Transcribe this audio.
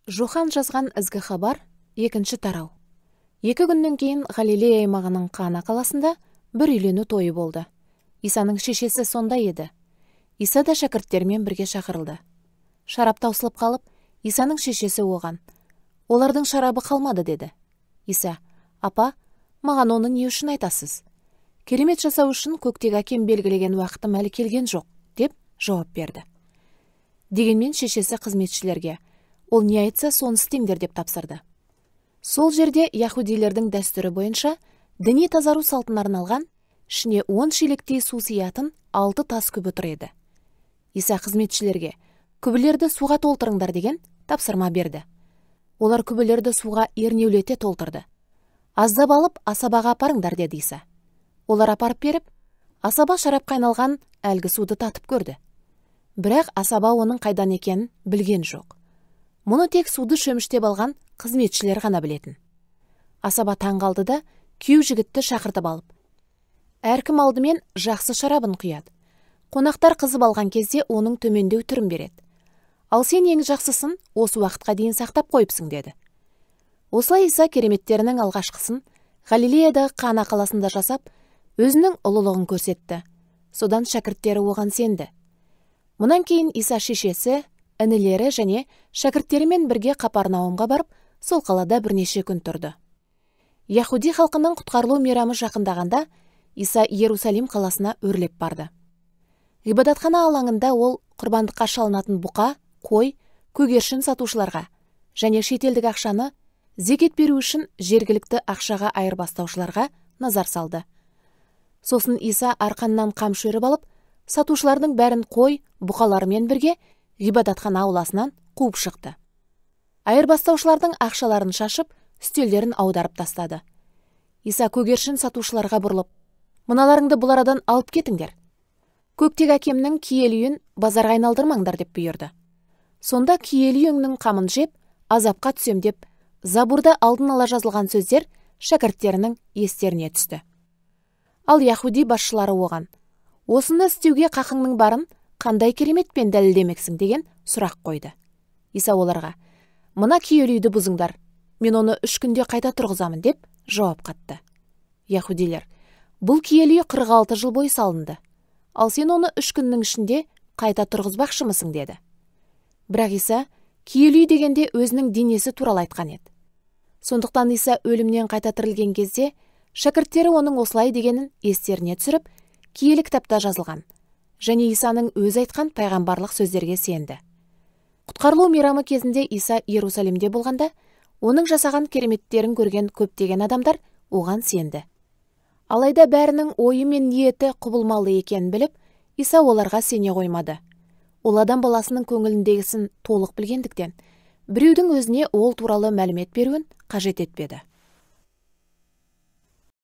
Жохан жазған ізгі хабар, 2 тарау. 2 күннен кейін Галилея аймағының Қана қаласында бір үйлену тойы болды. Исаның шешесі сонда еді. Иса да шәкірттерімен бірге шақырылды. Шарап таусылып қалып, Исаның шешесі оған: «Олардың шарабы қалмады», деді. Иса: «Апа, маған оны не үшін айтасыз? Керемет жасау үшін көктегі әкем белгілеген уақытым әлі келген жоқ», деп жауап берді. Дегенмен шешесі қызметшілерге: «Ол не айтса, соны істеңдер», деп тапсырды. Сол жерде яһудилердің дәстүрі бойынша діни тазару салтына арналған, ішіне 10 шелектей су сыятын 6 тас күбі тұр еді. Иса қызметшілерге: «Күбілерді суға толтырыңдар», деген тапсырма берді. Олар күбілерді суға ернеулете толтырды. «Аздап алып, асабаға апарыңдар», деді Иса. Олар апарып беріп, асаба шарапқа айналған әлгі суды татып көрді. Бірақ асаба оның қайдан екенін білген жоқ. Мұны тек суды шөміштеп алған қызметшілер ғана білетін. Асаба таң қалды да, күйеу жігітті шақыртып алып: «Әркім алдымен жақсы шарабын құяды. Қонақтар қызып алған кезде оның төмендеу түрін береді. Ал сен ең жақсысын осы уақытқа дейін сақтап қойыпсың», деді. Осылай Иса кереметтерінің алғашқысын Галилеядағы Қана қаласында жасап, өзінің ұлылығын көрсетті. Содан шәкірттері оған сенді. Мұнан кейін Иса шешесі, інілері және шәкірттерімен бірге Қапарнаумға барып, сол қалада бірнеше күн тұрды. Яһуди халқының құтқарылу мейрамы жақындағанда, Иса Иерусалим қаласына өрлеп барды. Ғибадатхана алаңында ол құрбандыққа шалынатын бұқа, қой, көгершін сатушыларға және шетелдік ақшаны зекет беру үшін жергілікті ақшаға айырбастаушыларға назар салды. Сосын Иса арқаннан қамшы өріп алып, сатушылардың бәрін қой, бұқаларымен бірге ғибадатхана ауласынан қуып шықты. Айырбастаушылардың ақшаларын шашып, үстелдерін аударып тастады. Иса көгершін сатушыларға бұрылып: «Мыналарыңды бұл арадан алып кетіңдер. Көктегі әкемнің киелі үйін базарға айналдырмаңдар», деп бұйырды. Сонда киелі үйіңнің қамын жеп, азапқа түсем деп, Забурда алдын ала жазылған сөздер шәкірттерінің естеріне түсті. Ал яһуди басшылары оған: «Осыны істеуге қақыңның барын қандай кереметпен дәлелдемексің?» деген сұрақ қойды. Иса оларға: «Мына киелі үйді бұзыңдар, мен оны 3 күнде қайта тұрғызамын», деп жауап қатты. Яһудилер: «Бұл киелі үй 46 жыл бойы салынды, ал сен оны 3 күннің ішінде қайта тұрғызбақшымысың?» деді. Бірақ Иса киелі үй дегенде өзінің денесі туралы айтқан еді. Сондықтан Иса өлімнен қайта тірілген кезде шәкірттері оның осылай дегенін естеріне түсіріп, киелі кітапта жазылған және Исаның өзі айтқан пайғамбарлық сөздерге сенді. Құтқарылу мейрамы кезінде Иса Иерусалимде болғанда, оның жасаған кереметтерін көрген көптеген адамдар оған сенді. Алайда бәрінің ойы мен ниеті құбылмалы екенін біліп, Иса оларға сене қоймады. Ол адам баласының көңіліндегісін толық білгендіктен, біреудің өзіне ол туралы мәлімет беруін қажет етпеді.